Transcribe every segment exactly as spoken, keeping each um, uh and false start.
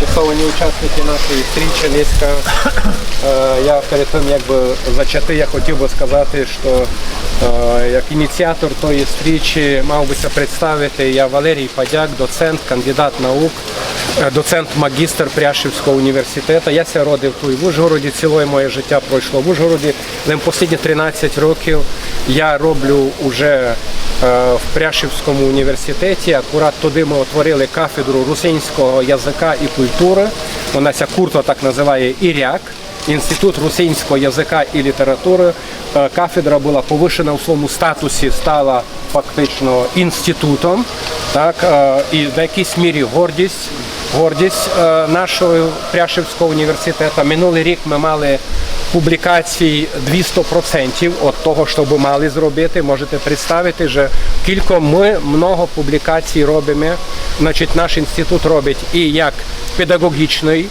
Шановні учасники нашої стрічі, низька. Е, я перед тим, як бы зачати, я хотів бы сказати, што, е, як ініціатор тої стрічі мав бы ся представити. Я Валерій Падяк, доцент, кандидат наук, е, доцент-магістр Пряшівського університету. Я ся родив туй в Ужгороді, цілоє моє життя пройшло в Ужгороді. Лем послідні тринадцять років я роблю уже, е, в Пряшівському університеті. Акурат туды мы отворили кафедру русинського языка і культуры. Вона ся курто так называє ІРЯК, Інститут русинського языка і літературы. Е, кафедра была повышена в своєму статусі, стала фактично інститутом, так, е, і в якійсь мірі гордість, гордість, е, нашого Пряшівського університету. Минулый рік мы мали публікацій двісто процентів од того, што бы мали зробити. Можете представити, же кілько мы много публікацій робиме. Значить, наш інститут робить і як педагогічный,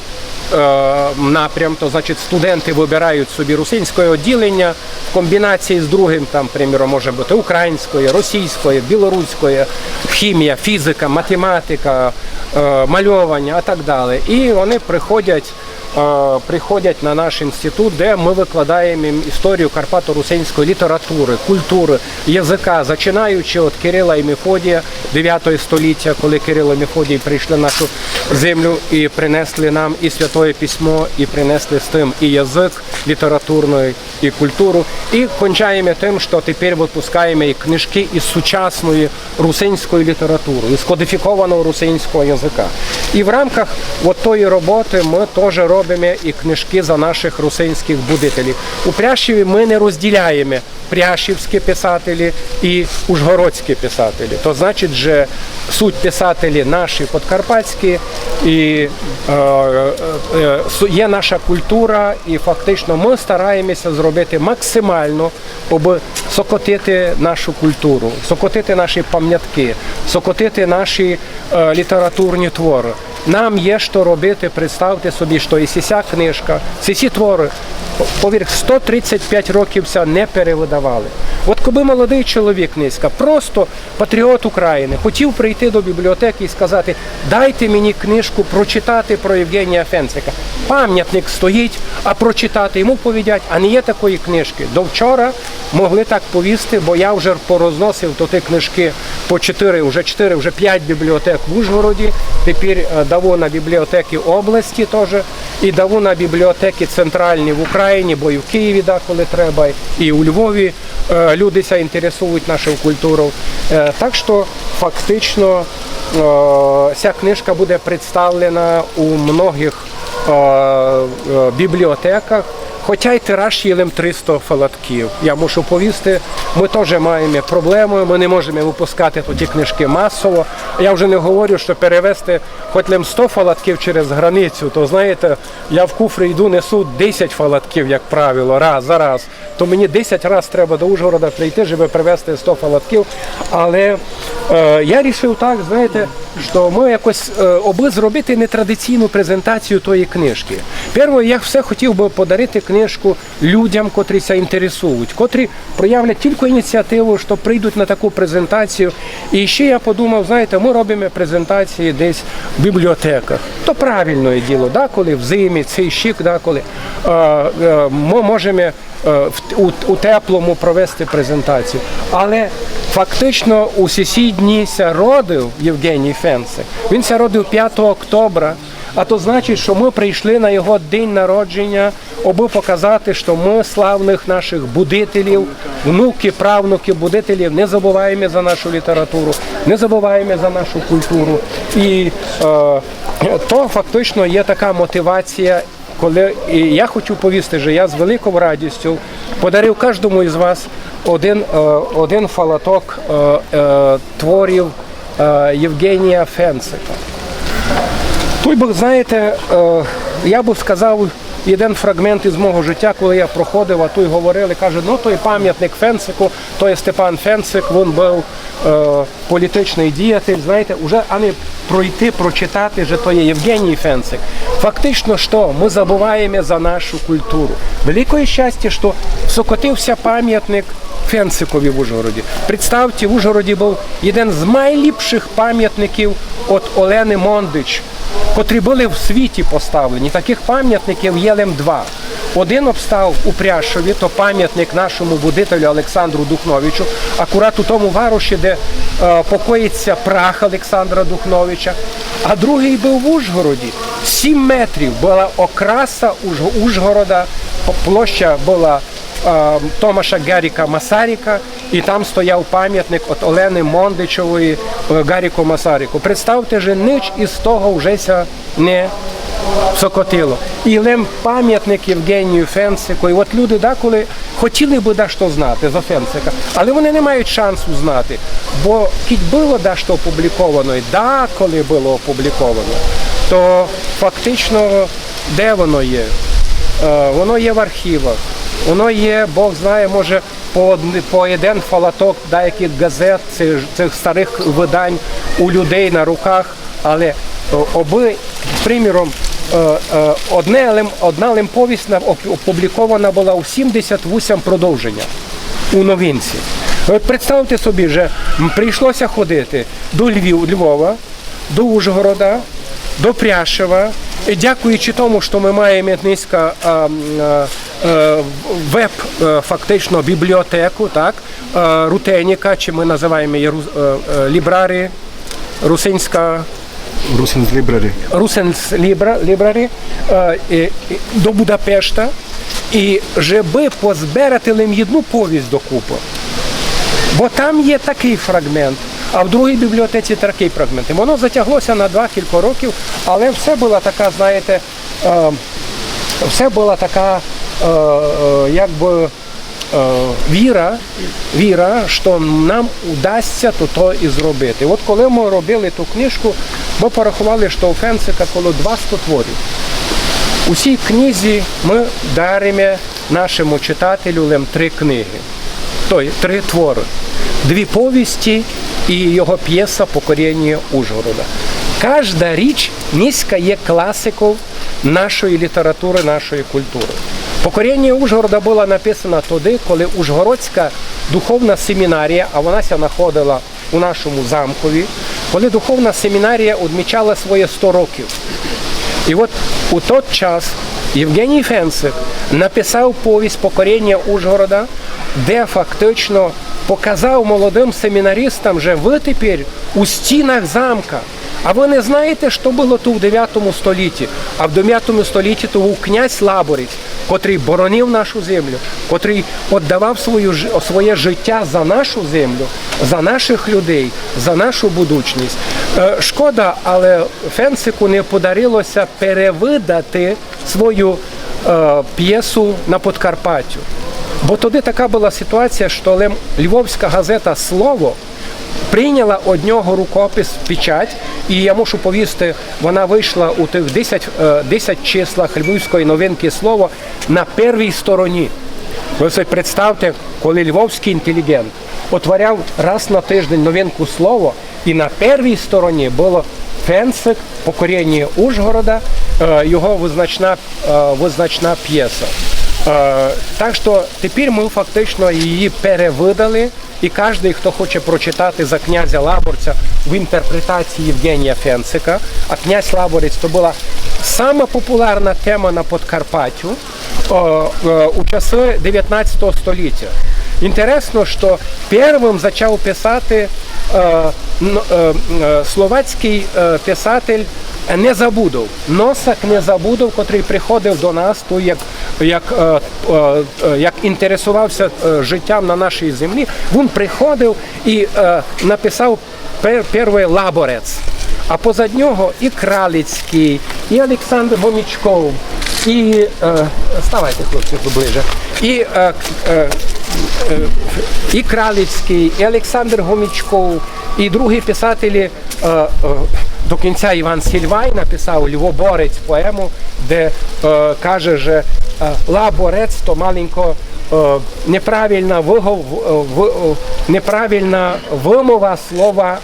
е, напрям, то, значить, студенты выбирають собі русинськоє одділеня в комбінації з другым, там, приміром, може быти українськоє, російськоє, білоруськоє, хімія, фізика, математика, е, мальованя і так далі. І вони приходять, е, приходять на наш інститут, де мы выкладаєме їм історію карпаторусинської літературы, культуры, языка, зачинаючи од Кирила і Мефодія, девятоє століття, коли Кирило і Мефодій прийшли на нашу землю і принесли нам і Святоє Письмо, і принесли з тым і язык літературный, і культуру. І кончаєме тым, што тепер выпускаєме і книжкы із сучасної русинської літературы, із кодифікованого русинського языка. І в рамках от тої роботы мы тоже робиме і книжкы за наших русинських будителів. У Пряшеві мы не розділяєме пряшівські писателі і ужгородські писателі. То значить, же суть писателі наші подкарпатські, і, е, е, е, су-, є наша культура, і фактично мы стараємеся зробити максимално, абы сокотити нашу культуру, сокотити наші памяткы, сокотити наші, е, літературні творы. Нам є што робити, представте собі, што і сися книжка, сесі творы, повір, сто тридцять пять років ся не перевыдавали. От кобы молодый чоловік низька, просто патріот Україны, хотів прийти до бібліотекы і сказати: «Дайте мені книжку прочитати про Євгенія Фенцика». Памятник стоїть, а прочитати йому повідять, а не є такої книжкы. До вчора могли так повісти, бо я вже порозносив тоты книжкы по чотири, вже чотири, вже пять бібліотек в Ужгороді. Тепер, е, даву на бібліотекы області тоже. І даву на бібліотекы центральні в Україні, бо і в Києві деколи треба, і у Львові, е, люди ся інтересують нашою культурою. Е, так што фактично, е, ся книжка буде представлена у многых, е, е, бібліотеках, хотя й тираж є лем триста фалатків. Я мушу повісти, мы тоже маєме проблемы, мы не можеме выпускати тоті книжкы масово. Я вже не говорю, што перевезти хоть лем сто фалатків через границю, то, знаєте, я в куфрі йду, несу десять фалатків, як правило, раз за раз. То мені десять раз треба до Ужгорода прийти, щоб привезти сто фалатків. Але, е, я рішив так, знаєте, што мы якось, е, обы зробити нетрадиційну презентацію тої книжкы. Перше, я все хотів бы подарити книжку людям, котрі ся інтересують, котрі проявлять тілько ініціативу, што прийдуть на таку презентацію. І ще я подумав, знаєте, мы робиме презентації десь в бібліотеках. То правильне діло, деколи в зимі, цей щик, деколи, е, е, мы можеме, е, в, у, у теплому провести презентацію. Але фактично у сесі дні ся родив Євгеній Фенцик. Він ся родив пятого октября, а то значить, што мы прийшли на його день народження, абы показати, што мы славных нашых будителів, внукы, правнукы будителів, не забываєме за нашу літературу, не забываєме за нашу культуру. І, е, то фактично є така мотивація, коли, і я хочу повісти, што я з великою радістю подарив каждому із вас один, е, один фалаток, е, е, творів, е, Євгенія Фенцика. Туй бы, знаєте, е, я бы сказав єден фрагмент із мого життя, коли я проходив, а туй говорили, каже: «Ну, той памятник Фенцику, то є Степан Фенцик, він быв, е, політичный діятель», знаєте, уже ани пройти, прочитати, же то є Євгеній Фенцик. Фактично, што мы забываєме за нашу культуру. Великоє щастя, што сокотив ся памятник Фенцикові в Ужгороді. Представте, в Ужгороді быв єден з найліпшых памятників од Олени Мондич. котрі были в світі поставлені. Такых памятників є лем два. Один обстав у Пряшові, то памятник нашому будителю Олександру Духновичу, акурат у тому вароші, де, е, покоїть ся прах Олександра Духновича. А другый быв в Ужгороді. Сім метрів была окраса Уж-, Ужгорода, п-, площа была, е, Томаша Гаріка Масаріка, і там стояв памятник от Олени Мондичової, е, Гаріку Масаріку. Представте же, нич из того вже ся не сокотило. І лем памятник Євгенію Фенцику. І от люди деколи хотіли бы дашто знати за Фенцика, але вони не мають шансу знати, бо кідь было дашто опубліковано, і деколи было опубліковано, то фактично де воно є? Е, воно є в архівах, воно є, Бог знає, може, по одн-, по один фалаток деякых газет, цих, цих старых выдань у людей на руках, але, е, обы, приміром, е, е, одне лем, одна лем повість на-, оп-, опублікована была у сімдесят восьмому продовження у новинці. От представте собі, вже, м, прийшло ся ходити до Львів-, Львова, до Ужгорода, до Пряшева. І дякуючи тому, што мы маєме днеська, а, м, е, е, веб, е, фактично бібліотеку, так, е, Рутеніка, чи мы называєме її ру-, е, е, лібрарі, русинська Русинс лібрарі. Русинс лібра-, лібрарі, е, е, е, до Будапешта, і жебы позберати лем єдну повість докупы. Бо там є такый фрагмент, а в другій бібліотеці такый фрагмент. І воно затягло ся на два кілько років, але все была така, знаєте, е, все была така, е, е, якбы, е, віра, віра, што нам удасться то, то і зробити. От коли мы робили ту книжку, мы пораховали, што у Фенцика коло двасто творів. У сій книзі мы дариме нашому читателю лем три книгы. Той, три творы. Дві повісті і його пєса «Покорєння Ужгорода». Кажда річ нынька є класиков нашої літературы, нашої културы. «Покорєння Ужгорода» была написана тогды, коли Ужгородська духовна семінарія, а вона ся находила у нашому замкові, коли духовна семінарія одмічала своє сто років. І от у тот час Євгеній Фенцик написав повість «Покорєння Ужгорода», де фактично показав молодым семінарістам, же вы тепер у стінах замка, а вы не знаєте, што было ту в девятому столітті? А в девятому столітті то быв князь Лаборець, котрый боронив нашу землю, котрый оддавав свою ж-, своє життя за нашу землю, за нашых людей, за нашу будучность. Е, шкода, але Фенцику не подарило ся перевыдати свою, е, пєсу на Подкарпатю. Бо тогды така была ситуація, што лем львовська газета «Слово» прийняла од нього рукопис, печать, і я мушу повісти, вона вышла у тых десять, е, десять числах львівської новинкы «Слово» на первій стороні. Вы собі представте, коли львовськый інтеліґент отворяв раз на тиждень новинку «Слово», і на первій стороні было Фенцик, «Покорєння Ужгорода», е, його визначна, е, визначна пєса. Е, так што тепер мы фактично її перевыдали, і каждый, хто хоче прочитати за князя Лаборця в інтерпретації Євгенія Фенцика, а князь Лаборець то была сама популярна тема на Подкарпатю, о, е, у часы девятнадцятого століття. Інтересно, што первым зачав писати, е, н-, е, е, словацькый, е, писатель Незабудов, Носак Незабудов, котрый приходив до нас ту як, як, е, е, е, як інтересовав ся, е, життям на нашій землі. Вун приходив і, е, написав пер-, первый Лаборец. А позад нього і Кралицькый, і Олександр Гомічков, і, е, ставайте, хлопці, поближе. І, е, к-, е, е, і Кралицькый, і Олександр Гомічков, і другі писателі, е, е, до кінця Іван Сільвай написав «Львоборець» поему, де, е, каже, же, е, Лаборець то маленько, е, неправильна выгов-, е, в-, е, неправильна вымова слова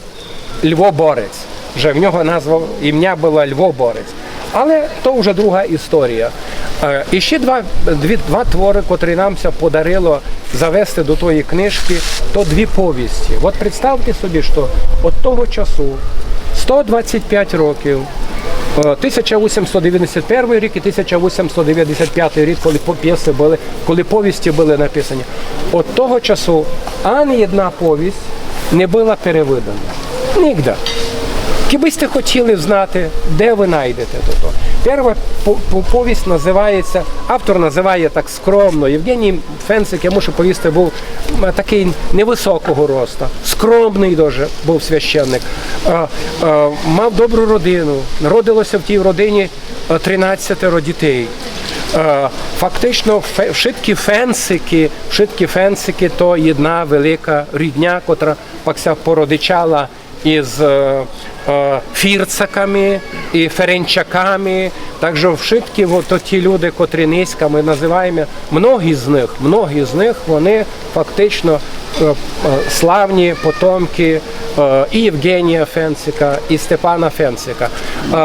Львоборець, же в нього назва імня была Львоборець. Але то вже друга історія. Е, і ще два, дві, два творы, котрі нам ся подарило завести до тої книжкы, то дві повісті. От представте собі, што од того часу, сто двадцять пять років, Е, тисяча вісімсот девяносто перший рік і тисяча вісімсот девяносто пятый рік, коли по-, пєсы были, коли повісті были написані. Од того часу ані одна повість не была перевидана. Нігде. Кибы сьте хотіли знати, де вы найдете то? Перша по-, по-, повість называється, автор называє так скромно, Євгеній Фенцик, я мушу повісти, быв, м, такый невысокого роста, скромный дуже быв священник. Е, е, мав добру родину, народило ся в тій родині, е, тринадцятеро дітей. Е, фактично, фе-, вшыткі Фенцикы, вшыткі Фенцикы то єдна велика рідня, котра пак ся породичала із, е, е, Фірцаками і Ференчаками. Так же вшыткі во-, то ті люди, котрі нынька мы называєме, многі з них, многі з них, вони фактично, е, е, славні потомкы, е, і Євгенія Фенцика, і Степана Фенцика. Е,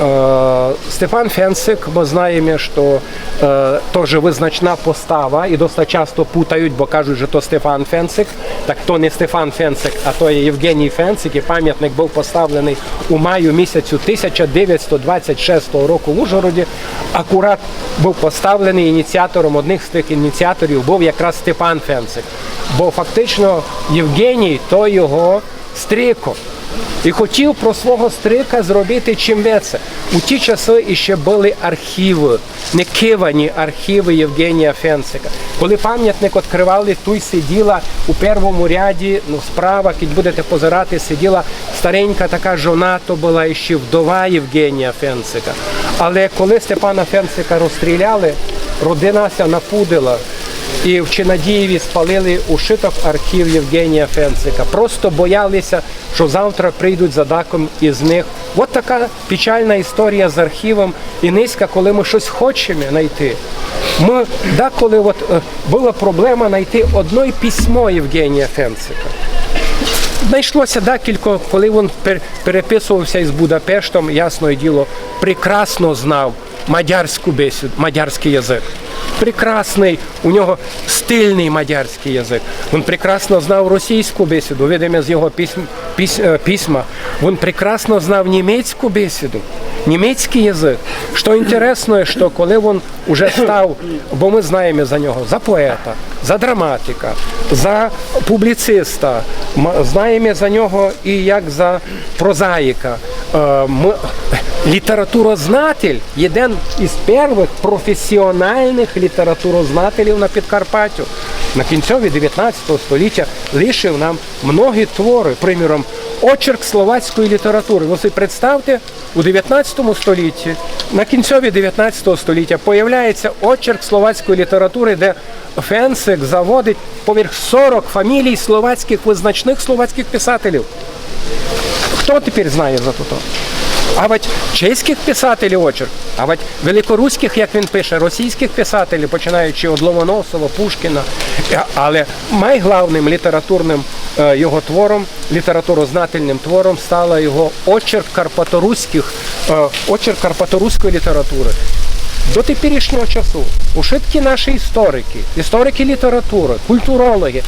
е, Степан Фенцик, мы знаєме, што, е, тоже визначна постава, і доста часто путають, бо кажуть, што то Степан Фенцик. Так то не Стефан Фенцик, а то є Євгеній Фенцик, і памятник быв поставленый у маю місяцю тисяча девятсот двадцять шестого року в Ужгороді. Акурат быв поставленый ініціатором, одним з тых ініціаторів быв якраз Степан Фенцик. Бо фактично Євгеній то його стріко. І хотів про свого стріка зробити чим веце. У ті часы іще были архівы, некивані архівы Євгенія Фенцика. Коли памятник відкрывали, туй сиділа у первому ряді, ну, справа, кідь будете позирати, сиділа старенька така жона, то была іще вдова Євгенія Фенцика. Але коли Степана Фенцика розстріляли, родина ся напудила, і в Чинадієві спалили ушыток архів Євгенія Фенцика. Просто бояли ся, што завтра прийдуть за даком із них. От така печальна історія з архівом. І нынька, коли мы штось хочеме найти, мы деколи, от, е, была проблема найти одно письмо Євгенія Фенцика. Найшло ся декілько, коли він пер-, переписовав ся із Будапештом, ясне діло, прекрасно знав мадярську бесіду, мадярськый язык. Прекрасный, у нього стильный мадярськый язык. Він прекрасно знав російську бесіду, видиме з його письм-, пись-, е, письма. Він прекрасно знав німецьку бесіду, німецькый язык. Што інтересно, што коли він уже став, бо мы знаєме за нього, за поета, за драматика, за публіциста, м-, знаєме за нього і як за прозаїка. Е, м-, літературознатель, єден із первых професіоналных літературознателів на Підкарпатю. На кінцьові девятнадцятого століття лишив нам многі творы, приміром, очерк словацької літературы. Вы собі представте, у девятнадцятому столітті, на кінцьові девятнадцятого століття, появляється очерк словацької літературы, де Фенцик заводить поверх сорок фамілій словацькых, визначных словацькых писателів. Хто тепер знає за то? А вать чеськых писателів очерк, а вать великоруськых, як він пише, російськых писателів, починаючи від Ломоносова, Пушкіна. А-, але майглавным літературным, е, його твором, літературознательным твором стала його очерк карпаторуськых, е, очерк карпаторуської літературы. До теперішнього часу ушыткі нашы історикы, історикы літературы, культурологы,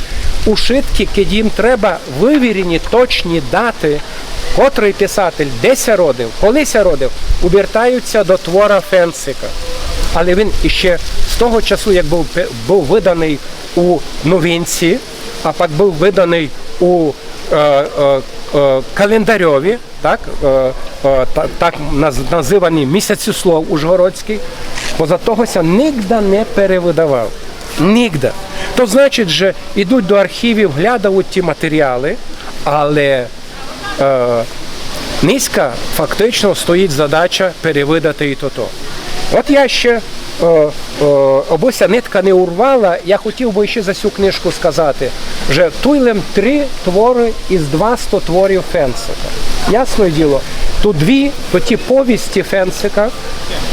ушыткі, кідь їм треба вывірені точні даты, котрый писатель де ся родив, коли ся родив, обертають ся до твора Фенцика. Але він іще з того часу, як быв пе-, быв выданый у Новинці, а пак быв выданый у, е, е, е, Календарьові, так, е, е, та-, так наз-, называный Місяцеслов ужгородськый, поза того ся нігде не перевыдавав. Нігде. То значить, же ідуть до архівів, глядають ті матеріалы, але, е, нынька фактично стоїть задача перевыдати і тото. От я ще, е, е, обы ся нитка не урвала, я хотів бы ще за сю книжку сказати, же туй лем три творы із двасто творів Фенцика. Ясне діло, то дві, то ті повісті Фенцика,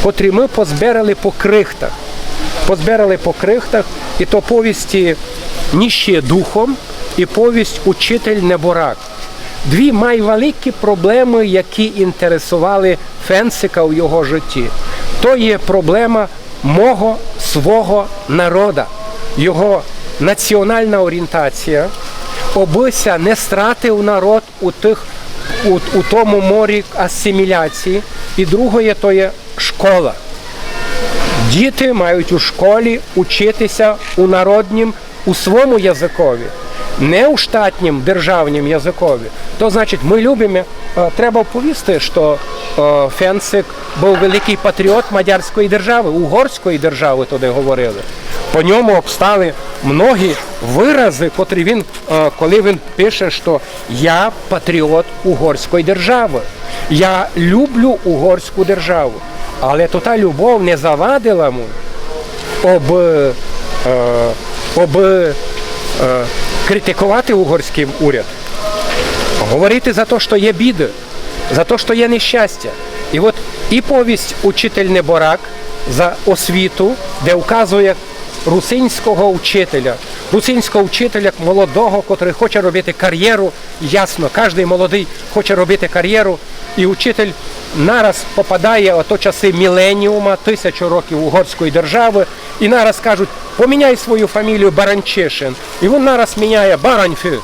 котрі мы позбирали по крихтах. Позбирали по крихтах, і то повісті «Нищие духом» і повість «Учитель неборак». Дві майвеликі проблемы, які інтересовали Фенцика у його житті. То є проблема мого, свого народа, його націонална орієнтація, обы ся не стратив народ у тых, у, у тому морі асиміляції, І другоє, то є школа. Діти мають у школі учити ся у народнім, у свому языкови, не у штатнім державнім языкови. То значить, мы любиме, е, треба повісти, што, е, Фенцик быв великый патріот мадярської державы, угорської державы, тогды говорили. По ньому обстали многі выразы, котрі він, е, коли він пише, што я патріот угорської державы. Я люблю угорську державу. Але то та любов не завадила му, обы, е, обы, е, критиковати угорськый уряд. Говорити за то, што є біды, за то, што є нещастя. І от і повість «Учитель неборак» за освіту, де указує русинського учителя, русинського учителя молодого, котрый хоче робити карєру. Ясно, каждый молодый хоче робити карєру, і учитель нараз попадає, ото часы міленіума, тисячу років угорської державы, і нараз кажуть: «Поміняй свою фамілію Баранчишин». І він нараз міняє Бараньфи.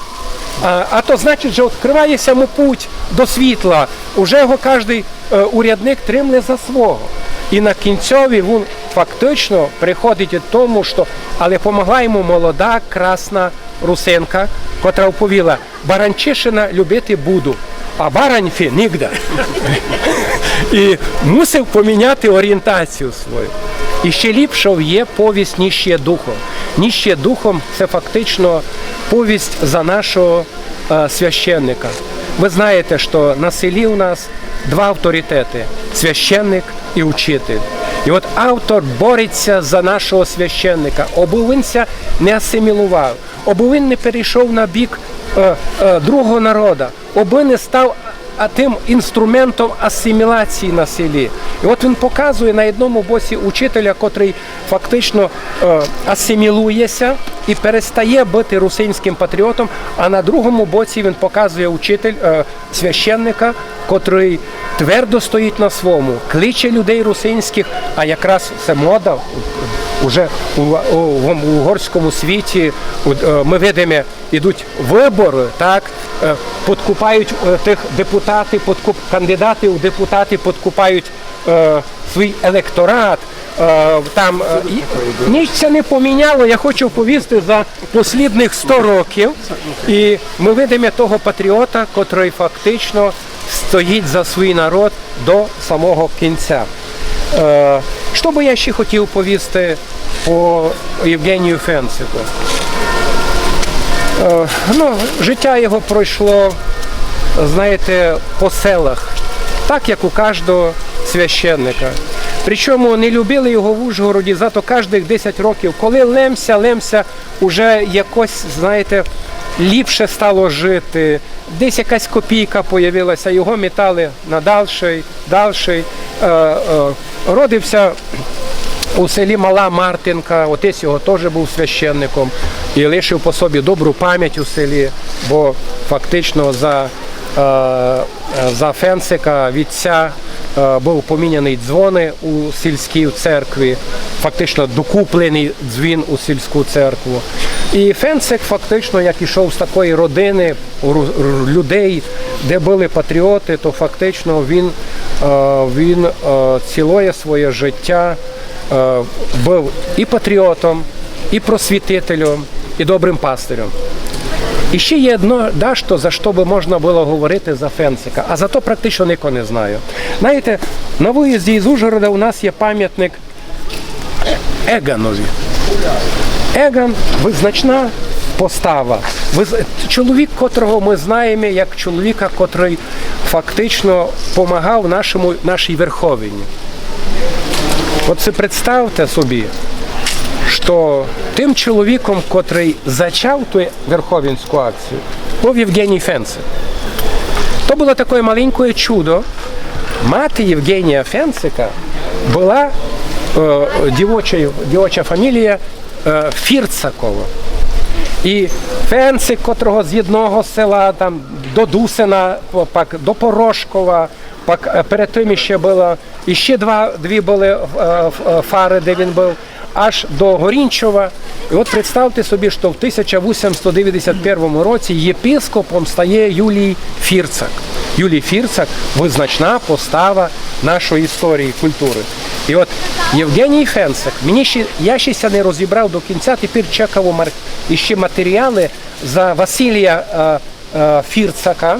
А, а то значить, што відкрыває ся му путь до світла. Уже його каждый, е, урядник тримле за свого. І на кінцьови він фактично приходить до тому, што, але помогла йому молода, красна русинка, котра вповіла: «Баранчишина любити буду, а Бараньфи нігде». І мусив поміняти орієнтацію свою. І ще ліпшов є повість «Ніщі духом». «Ніщі духом» — це фактично повість за нашого, е, священника. Вы знаєте, што на селі у нас два авторитеты — священник і учитель. І от автор бореться за нашого священника, обы він ся не асимілував, обы він не перейшов на бік, е, е, другого народа, обы не став, а, тым інструментом асимілації на селі. І от він показує на одному боці учителя, котрый фактично, е, асимілує ся і перестає быти русинськым патріотом, а на другому боці він показує учитель, е, священника, котрый твердо стоїть на свому, кличе людей русинськых, а якраз се мода, уже у, у, в угорському світі, у, е, мы видиме, ідуть выборы, так, е, подкупають, е, тых депутаты, подкуп-, кандидаты у депутаты подкупають, е, свій електорат, е, там, е, і, ніч ся не поміняло, я хочу повісти, за послідных сто років. І мы видиме того патріота, котрый фактично стоїть за свій народ до самого кінця. Е, што бы я ще хотів повісти по Євгенію Фенцику? Е, ну, життя його пройшло, знаєте, по селах, так, як у каждого священника. Причому не любили його в Ужгороді, зато каждых десять років, коли лем ся, лем ся, уже якось, знаєте, ліпше стало жити, десь якась копійка появилася, його метали на дальший, дальший. Е, е, родив ся у селі Мала Мартинка, отець його тоже быв священником і лишив по собі добру память у селі, бо фактично за, е, за Фенцика, вітця, е, быв поміняный дзвоны у сільській церкві, фактично докупленый дзвін у сільську церкву. І Фенцик фактично, як ішов з такої родины, ру-, ру-, людей, де были патріоты, то фактично він, е, він, е, цілоє своє життя, е, быв і патріотом, і просвітителем, і добрым пастирем. І ще є одно дашто, за што бы можна было говорити за Фенцика, а за то практично нико не знає. Знаєте, на выїзді із Ужгорода у нас є памятник Еганові. Еган — визначна постава. Виз-, чоловік, котрого мы знаєме як чоловіка, котрый фактично помагав нашому, нашій Верховині. От си представте собі, што тым чоловіком, котрый зачав ту верховинську акцію, быв Євгеній Фенцик. То было такоє маленькоє чудо. Мати Євгенія Фенцика была, е, дівоча, дівоча фамілія, е, Фірцакова. І Фенцик, котрого з єдного села, там, до Дусина, пак до Порошкова, пак, е, перед тым іще было, іще два, дві были, е, ф-, е, фары, де він быв, аж до Горінчова. І от представте собі, што в тисяча вісімсот девятдесят первому році єпископом стає Юлій Фірцак. Юлій Фірцак — визначна постава нашої історії, культури. І от Євгеній Фенцик, мені ще, я ще ся не розібрав до кінця, тепер чекав у Мар-, іще матеріали за Василія, е, е, Фірцака.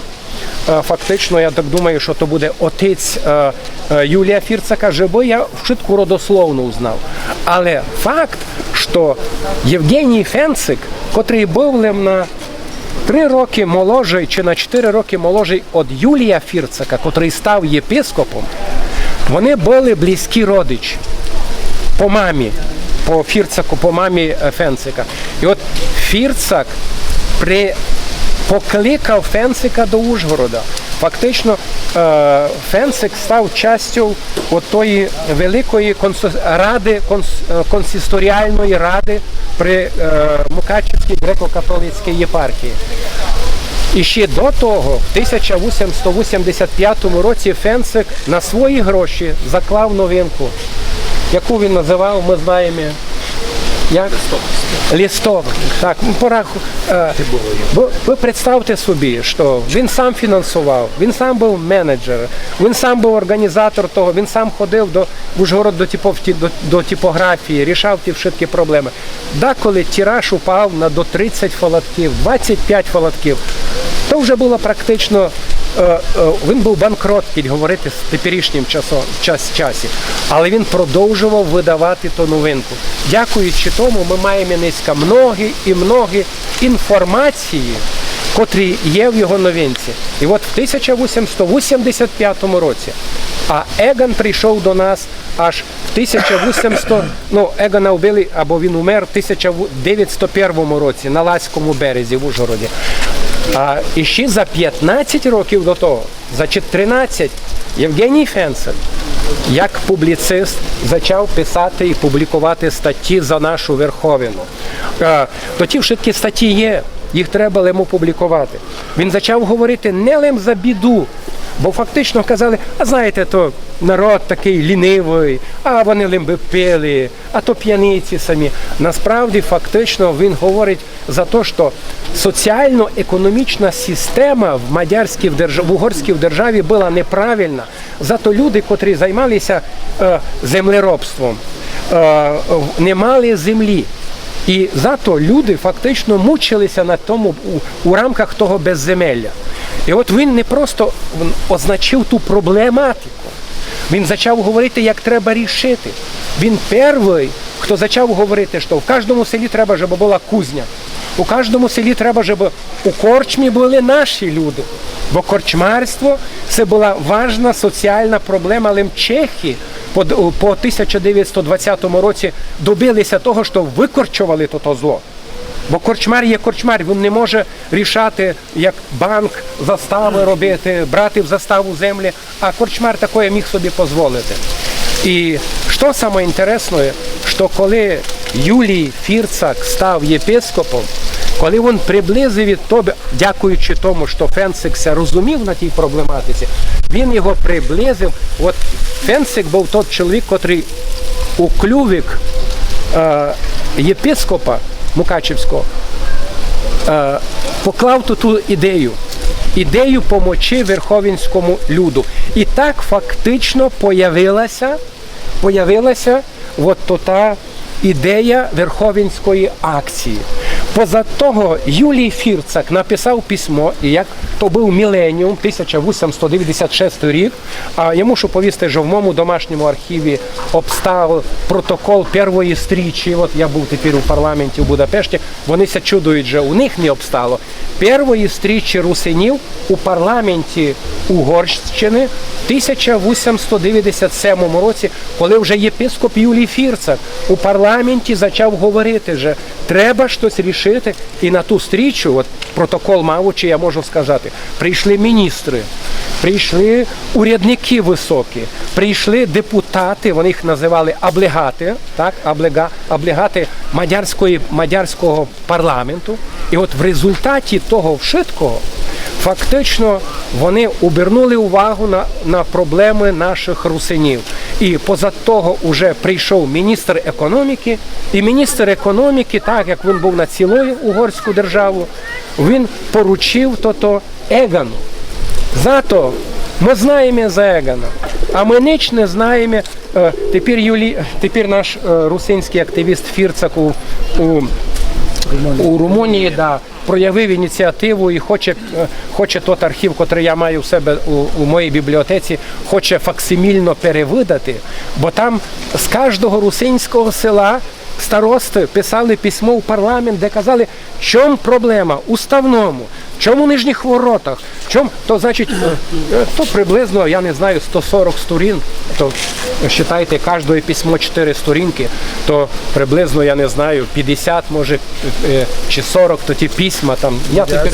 Е, фактично, я так думаю, що то буде отець, е, е, Юлія Фірцака, жебы я вшытку родословну узнав. Але факт, що Євгеній Фенцик, котрый быв лем на три рокы молодшый чи на чотири рокы молодшый од Юлія Фірцака, котрый став єпископом, вони были близькі родичі по мамі, по Фірцаку, по мамі, е, Фенцика. І от Фірцак при-, покликав Фенцика до Ужгорода. Фактично, е, Фенцик став частю от тої великої консо-, ради, конс-, е, консисторіальної ради при, е, Мукачівській греко-католицькій єпархії. І ще до того, в тисяча вісімсот вісімдесят пятому році Фенцик на свої гроші заклав новинку, яку він називав, ми знаємо, як? Листок. Листок. Так, ну, пораху-, е, ви, ви представте собі, що він сам фінансував, він сам був менеджер, він сам був організатор того, він сам ходив до, в Ужгород до, типо-, в ті-, до, до типографії, рішав ті всі проблеми. Деколи тираж упав на, до тридцять фалатків, двадцять пять фалатків. То вже було практично, е, е, він був банкрот, як говорити з теперішнім часом, час, часі. Але він продовжував видавати ту новинку. Дякуючи тому, ми маємо нынька многі і многі інформації, котрі є в його новинці. І от в тисяча вісімсот вісімдесят пятому році, а Еган прийшов до нас аж в тисяча вісімсот, ну, Егана вбили, або він умер в тисяча дев'ятсот першому році на Лаському березі в Ужгороді. А і ще за пятнадцять років до того, за чи тринадцять, Євгеній Фенцик, як публіцист, зачав писати і публікувати статті за нашу Верховину. Е, то ті всі статті є, їх треба лем опублікувати. Він зачав говорити не лем за біду, бо фактично казали: «А знаєте, то народ такий лінивий, а вони лим би пили, а то п'яниці самі». Насправді, фактично, він говорить за те, що соціально-економічна система в мадярській держ-, в угорській державі була неправильна. Зато люди, котрі займалися, е, землеробством, е, в-, не мали землі. І зато люди фактично мучилися на тому у, у рамках того безземелля. І от він не просто, він означив ту проблематику, він зачав говорити, як треба рішити. Він перший, хто зачав говорити, що в кожному селі треба, щоб була кузня. У кожному селі треба, щоб у корчмі були наші люди. Бо корчмарство — це була важна соціальна проблема. Лим чехи по, по тисяча девятсот двадцятому році добилися того, що викорчовали тото зло. Бо корчмар є корчмар, він не може рішати, як банк, застави робити, брати в заставу землі, а корчмар такоє міг собі позволити. І що саме інтересне, що коли Юлій Фірцак став єпископом, коли він приблизив від того, дякуючи тому, що Фенцик ся розумів на тій проблематиці, він його приблизив. От Фенцик був тот чоловік, котрий у клювик, е, єпископа Мукачівського, е, поклав ту, ту ідею, ідею помочи верховинському люду. І так фактично появилася, появилася от то та ідея верховинської акції. Поза того, Юлій Фірцак написав письмо, і як то був міленіум, тисяча вісімсот девятдесят шестий рік, а я мушу повісти, що в моєму домашньому архіві обстав протокол первої стрічі, от я був тепер у парламенті в Будапешті, вони ся чудують, що у них не обстало. Первої стрічі русинів у парламенті Угорщини в тисяча вісімсот девятдесят сьомому році, коли вже єпископ Юлій Фірцак у парламенті зачав говорити, що треба щось рішити, і на ту стрічу, от протокол мавучи, я можу сказати, прийшли міністри, прийшли урядники високі, прийшли депутати, вони їх називали облегати, так, облега-, облегати мадярської, мадярського парламенту. І от в результаті того вшыткого фактично вони обернули увагу на, на проблеми наших русинів. І поза того уже прийшов міністр економіки, і міністр економіки, так як він був на цілу угорську державу, він поручив тото Егану. Зато мы знаєме Зеґана, а мы нич не знаєме. Е, тепер Юлі-, тепер наш, е, русинськый активіст Фірцак у, у, у Румунії, да, проявив ініціативу і хоче, е, хоче тот архів, котрый я маю у себе у, у моїй бібліотеці, хоче факсимільно перевыдати, бо там з каждого русинського села старосты писали письмо в парламент, де казали, в чому проблема у Ставному, в чому у Нижніх Воротах, в чому, то, значить, е, е, то приблизно, я не знаю, сто сорок сторін, то, считайте, каждоє письмо чотири сторінкы, то приблизно, я не знаю, пятдесят, може, е, чи сорок, то ті письма там. Я тепер...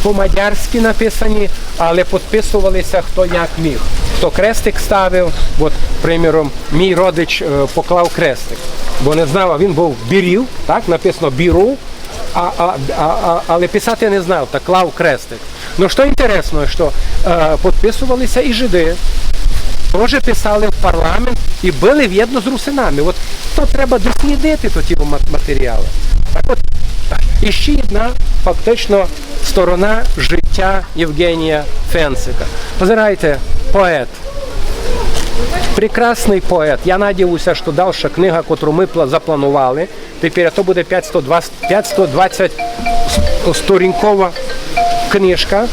По-мадярськы написані, але підписували ся хто як міг. Хто крестик ставив, от, приміром, мій родич, е, поклав крестик, бо не знав, а він быв Бірів, так, написано Біров, а, а, а, а, але писати не знав, та клав крестик. Но што інтересно, што, е, підписували ся і жиды, тоже писали в парламент і были вєдно з русинами. От то треба дослідити, то ті ма-, матеріалы. Так от, іщи одна фактично сторона життя Євґенія Фенцика. Позирайте, поет. Прекрасный поет. Я надію ся, што дальша книга, котру мы пла-, запланували, тепер то буде пятсто двадцять, пятсто двадцять с-, сторінкова книжка,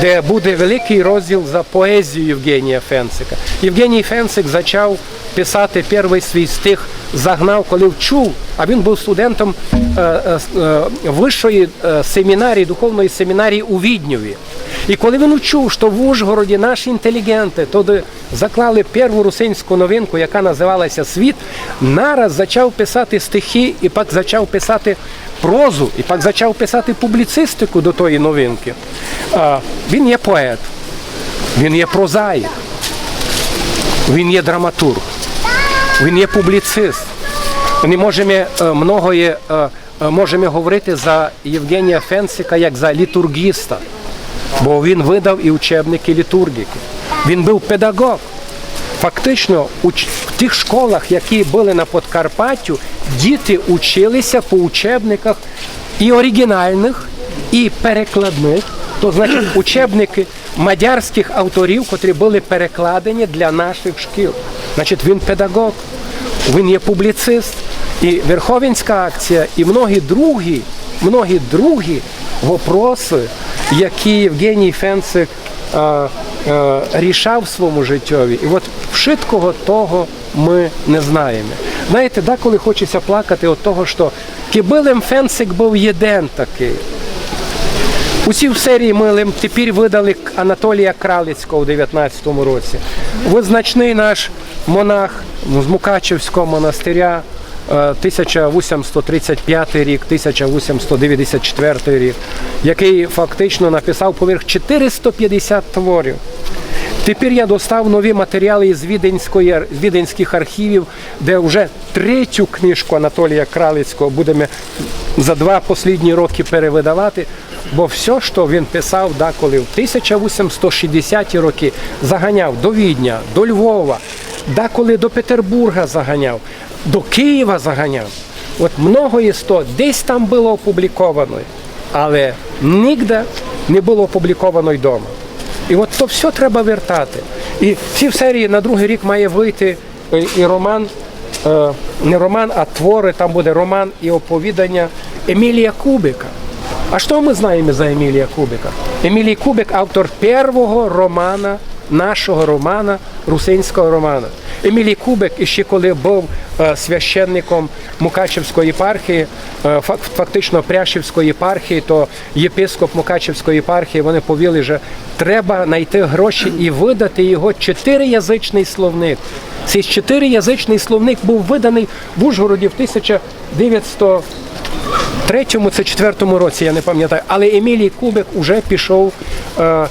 де буде великый розділ за поезію Євґенія Фенцика. Євґеній Фенцик зачав писати первый свій стих, загнав, коли вчув, а він быв студентом, е, е, с-, е, высшої, е, семінарії, духовної семінарії у Відньові. І коли він учув, што в Ужгороді наші інтеліґенты тоды заклали перву русинську новинку, яка называла ся «Світ», нараз зачав писати стихи і пак зачав писати прозу, і пак зачав писати публіцистику до тої новинкы. А, він є поет, він є прозаїк, він є драматурґ, він є публіцист. Мы можеме, е, многоє, е, е, можеме говорити за Євґенія Фенцика як за літурґіста, бо він выдав і учебникы літурґікы. Він быв педаґоґ. Фактично, уч-, в тых школах, які были на Подкарпаттю, діти учили ся по учебниках і оріґінальных, і перекладных, то, значить, учебникы мадярськых авторів, котрі были перекладені для нашых шкіл. Значить, він педаґоґ, він є публіцист. І Верховинська акція, і многі другі, многі другі вопросы, які Євґеній Фенцик, е, е, рішав в свому життьови. І от вшыткого того мы не знаєме. Знаєте, деколи хоче ся плакати од того, што кибы лем Фенцик быв єден такый. У сій серії мы лем тепер выдали к-, Анатолія Кралицького у девятнадцятому році. Визначный наш монах з Мукачевського монастиря, е, тисяча вісімсот тридцять пятый рік, тисяча вісімсот девятдесят четвертый рік, якый фактично написав поверх чотыриста пятдесят творів. Тепер я достав нові матеріалы із віденської ар-, з віденськых архівів, де вже третю книжку Анатолія Кралицького будеме за два послідні рокы перевыдавати, бо всьо, што він писав деколи в тисяча вісімсот шістдесяті рокы, заганяв до Відня, до Львова, деколи до Петербурга заганяв, до Києва заганяв. От многоє з того десь там было опубліковано, але нигде не было опубліковано дома. І от то всьо треба вертати. І в сій серії на другый рік має выйти е, і роман, е, не роман, а творы, там буде роман і оповіданя Емілія Кубика. А што мы знаєме за Емілія Кубика? Емілій Кубик — автор первого романа, нашого романа, русинського романа. Емілій Кубик іщи коли быв, е, священником Мукачевської єпархії, е, фак-, фактично Пряшівської єпархії, то єпископ Мукачевської єпархії, вони повіли, же треба найти гроші і выдати його чотириязичный словник. Сей чотириязичный словник быв выданый в Ужгороді в тисяча девятсот третьому ци четвертому році, я не памнятаю, але Емілій Кубик уже пішов, е, е,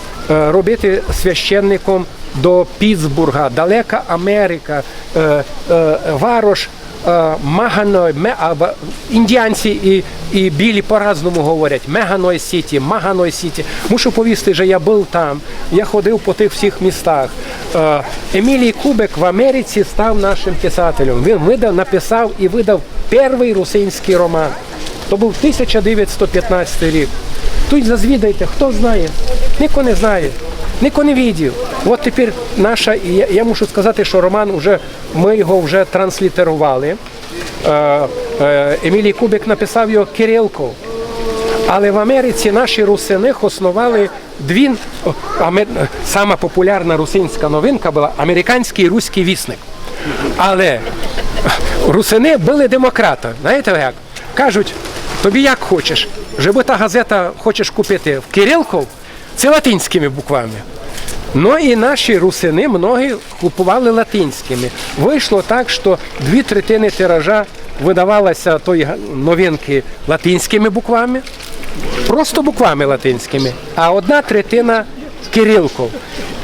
робити священником до Пітсбурґа, далека Америка, е, е, варош, е, Маганой, ме-, а, ва-, індіанці і, і білі по-разному говорять. Меганой Сіті, Маганой Сіті. Мушу повісти, же я быв там, я ходив по тых всіх містах. Е, Емілій Кубик в Америці став нашым писателем. Він выдав, написав і выдав первый русинськый роман. То быв тисяча девятсот пятнадцятый рік. Туй зазвідайте, хто знає? Нико не знає. Нико не видів. От тепер наша, я, я мушу сказати, що роман уже, ми його вже транслітерували. Е, е, Емілій Кубик написав його кирилков. Але в Америці наші русины хосновали дві, о, аме-, сама популярна русинська новинка была «Американськый руськый вісник». Але русины были демократы. Знаєте як? Кажуть, тобі як хочеш, жебы та газета хочеш купити в кирилков, ци латинськыми буквами. Но і наші русины многі купували латинськыми. Вышло так, што дві третины тиража выдавалося тої га-, новинкы латинськыми буквами, просто буквами латинськыми, а одна третина кирилков.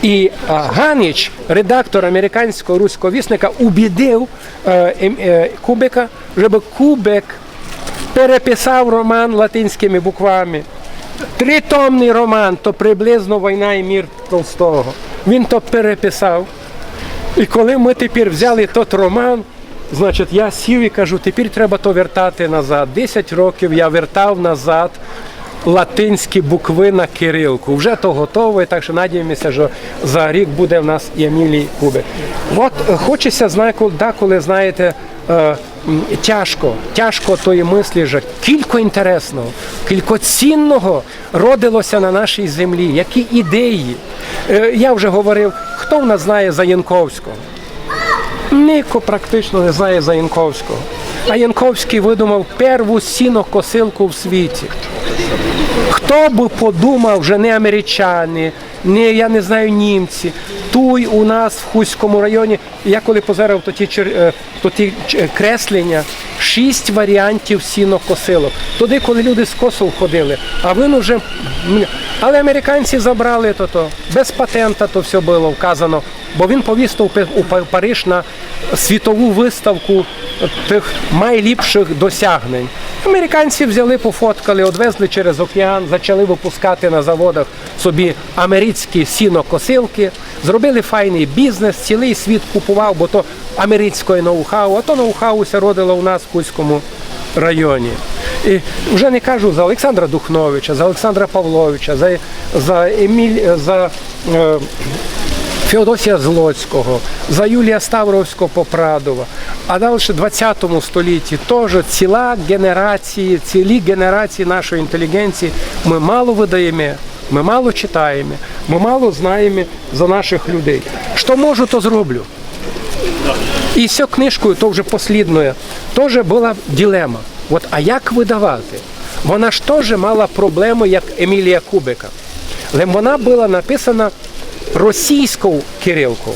І, а, Ганич, редактор «Американського руського вісника», убідив, е, ем-, е, Кубика, жебы Кубик переписав роман латинськыми буквами. Тритомный роман, то приблизно «Война і мир» Толстого. Він то переписав. І коли мы тепер взяли тот роман, значить, я сів і кажу, тепер треба то вертати назад. Десять років я вертав назад латинські буквы на кирилку. Вже то готово, так што надіємося, што за рік буде в нас і Емілій Кубик. От, е, хочеся, знаєте, деколи, знаєте, е, м, тяжко, тяжко тої мыслі, што кілько інтересного, кілько цінного родилося на нашій землі, які ідеї. Е, я вже говорив, хто в нас знає за Янковського? Нико практично не знає за Янковського. А Янковськый выдумав перву сінокосилку в світі. Хто бы подумав, што не америчане, не, я не знаю, німці, туй у нас в Хустському районі, я коли позирав то ті чер-, е, то ті ч-, е, креслення, шість варіантів сінокосилок. Тоды, коли люди з косов ходили, а він уже, м, але американці забрали то, то. Без патента то всьо было вказано, бо він повіз то у Пе-, у Па-, Париж на світову выставку тых майліпшых досягнень. Американці взяли, пофоткали, одвезли через океан, зачали выпускати на заводах собі америцькі сінокосилкы, зробили файный бізнес, цілый світ купував, бо то америцьке ноу-хау, а то ноу-хау ся родило у нас в Хустському районі. І вже не кажу за Олександра Духновича, за Олександра Павловича, за, за Еміль-, за, е, Феодосія Злоцького, за Юлія Ставровського-Попрадова. А дальше в двадцятому столітті тоже ціла генерація, цілі генерації нашої інтелігенції мы мало выдаєме, мы мало читаєме, мы мало знаєме за наших людей. Што можу, то зроблю. І з сьою книжкою, то вже послідноє, тоже была дилема. От, а як выдавати? Вона ж тоже мала проблему, як Емілія Кубика. Лем вона была написана російськов кирилков.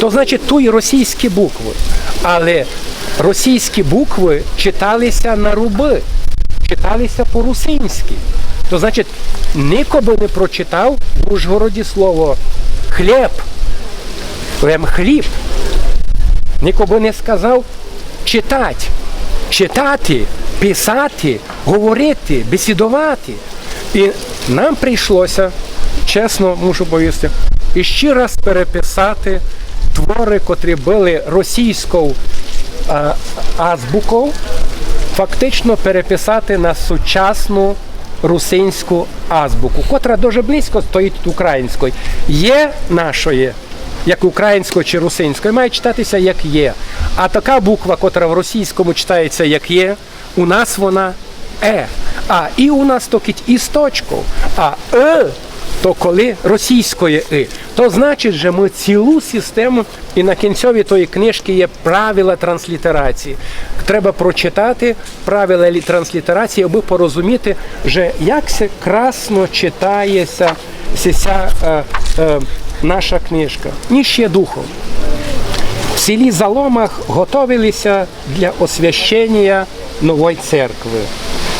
То значить, туй російські буквы. Але російські буквы читали ся на рубы, читали ся по-русинськы. То значить, нико бы не прочитав в Ужгороді слово хлєб, лем хліб. Нико бы не сказав читать, читати, писати, говорити, бесідовати. І нам прийшлося, чесно мушу повісти, іщи раз переписати творы, котрі были російськов, е, азбуков, фактично переписати на сучасну русинську азбуку, котра дуже близько стоїть від української. Є нашої, як української чи русинської, має читати ся як є. А така буква, котра в російському читає ся як є, у нас вона е. А і у нас то кідь із точков, а е то коли російськоє и. То значить, што мы цілу систему, і на кінцьови тої книжкы є правила транслітерації. Треба прочитати правила лі-, транслітерації, абы порозуміти, што як се красно читає ся, ся, ся, е, е, наша книжка. Ніж є духом. В селі Заломах готовили ся для освященія новой церкви.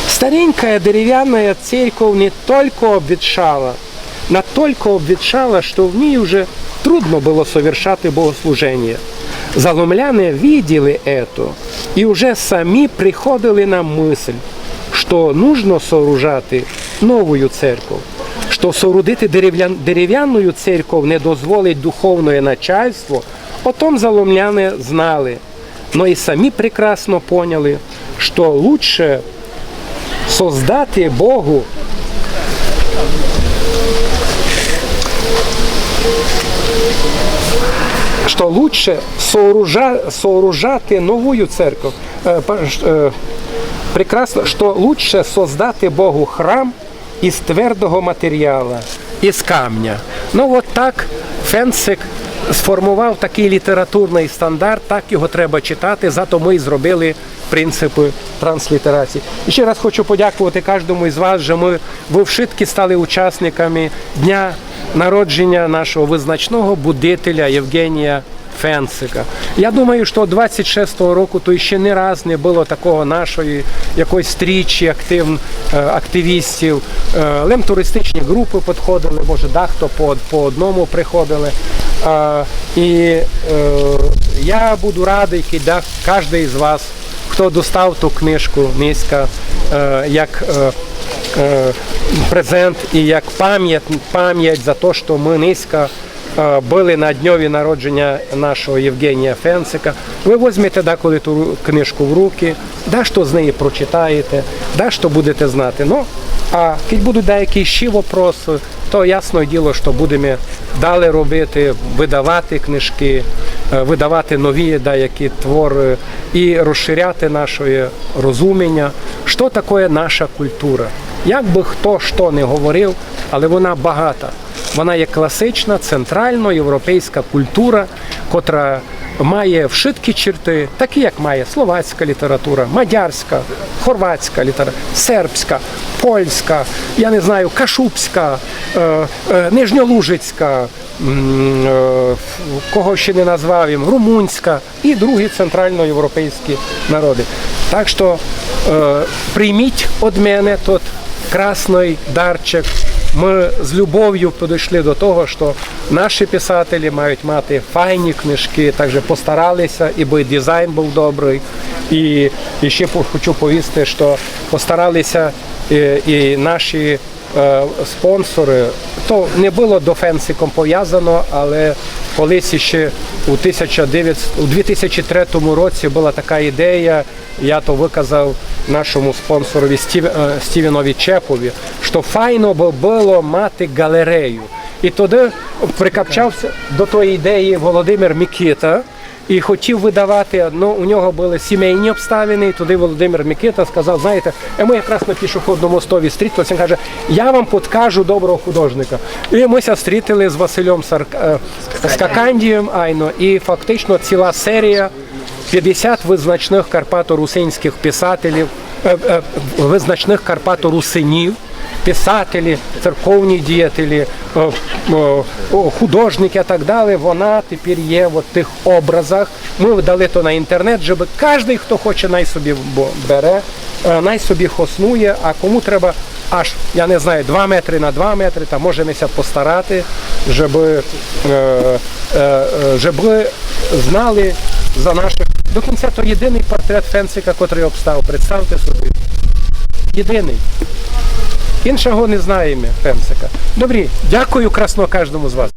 Старенькая деревянная церковь не только обветшала, натолько обветшала, што в ній уже трудно было совершати богослуженіє. Заломляне виділи ето і уже самі приходили на мысль, што нужно сооружати новую церковь, што соорудити деревля-, деревянную церковь не дозволить духовноє начальство, о том заломляне знали, но і самі прекрасно поняли, што лучше создати Богу Што лучше сооружа-, сооружати новую церков. Е, па-, ш-, е, прекрасно, што лучше создати Богу храм из твердого матеріала, из камня. Ну, от так Фенцик сформовав такый літературный стандарт, так його треба читати, зато мы й зробили принципы транслітерації. І ще раз хочу подякувати каждому из вас, што мы, вы вшыткі стали учасниками дня народженя нашого визначного будителя Євгенія Фенцика. Я думаю, што од двадцять шестого року то ще ні раз не было такого нашої якоїсь стрічі актив-, е, активістів. Е, лем туристичні групы підходили, може, дахто по, по одному приходили. Е, і, е, я буду радый, кидь да-, каждый из вас, хто достав ту книжку нынька, е, як, е, е, презент і як память, память за то, што мы нынька, е, были на дньови народженя нашого Євгенія Фенцика. Вы возьмете даколи ту ру-, книжку в руки, дашто з неї прочитаєте, дашто будете знати. Ну, а кидь будуть даякі ще вопросы, то ясне діло, што будеме далі робити, выдавати книжкы, е, выдавати нові даякі творы і розширяти наше розуміня, што такоє наша култура. Як бы хто што не говорив, але вона багата. Вона є класична центральноєвропейська култура, котра має вшыткі черты, такі, як має словацька література, мадярська, хорватська література, сербська, польська, я не знаю, кашубська, е, е, нижньолужицька, м, е, кого ще не назвав им, румунська і другі центральноєвропейські народы. Так што, е, прийміть од мене тот красный дарчик. Мы з любовю підійшли до того, што наші писателі мають мати файні книжкы, также постарали ся, і бы дизайн быв добрый. І, і ще по-, хочу повісти, што постарали ся, е, і наші, е, спонсоры. То не было до Фенциком повязано, але колись іще у тисяча девятсот, у дві тисячі третьому році была така ідея, я то выказав нашому спонсорові Стів-, е, Стівенові Чепові, што файно бы было мати ґалерею. І тогды прикапчав ся до тої ідеї Володимир Микита і хотів выдавати, но у нього были сімейні обставины, і тогды Володимир Микита сказав: «Знаєте, е, мы якраз на пішохідному мостові стрітили ся». Він каже: «Я вам подкажу доброго художника». І мы ся стрітили з Василем Сар-, е, Скакандієм, айно, і фактично ціла серія пятдесят визначных карпаторусинськых писателів, е, е, визначных карпаторусинів, писателі, церковні діятелі, е, е, о, художникы і так далі, вона тепер є в тых образах. Мы дали то на інтернет, щоб каждый, хто хоче, най собі бо-, бере, е, най собі хоснує, а кому треба аж, я не знаю, два метры на два метры, та можеме ся постарати, щоб, е, е, е, щоб знали за наших. До кінця то єдиный портрет Фенцика, котрый обстав. Представте собі. Єдиный. Іншого не знаєме Фенцика. Добрі, дякую красно каждому з вас.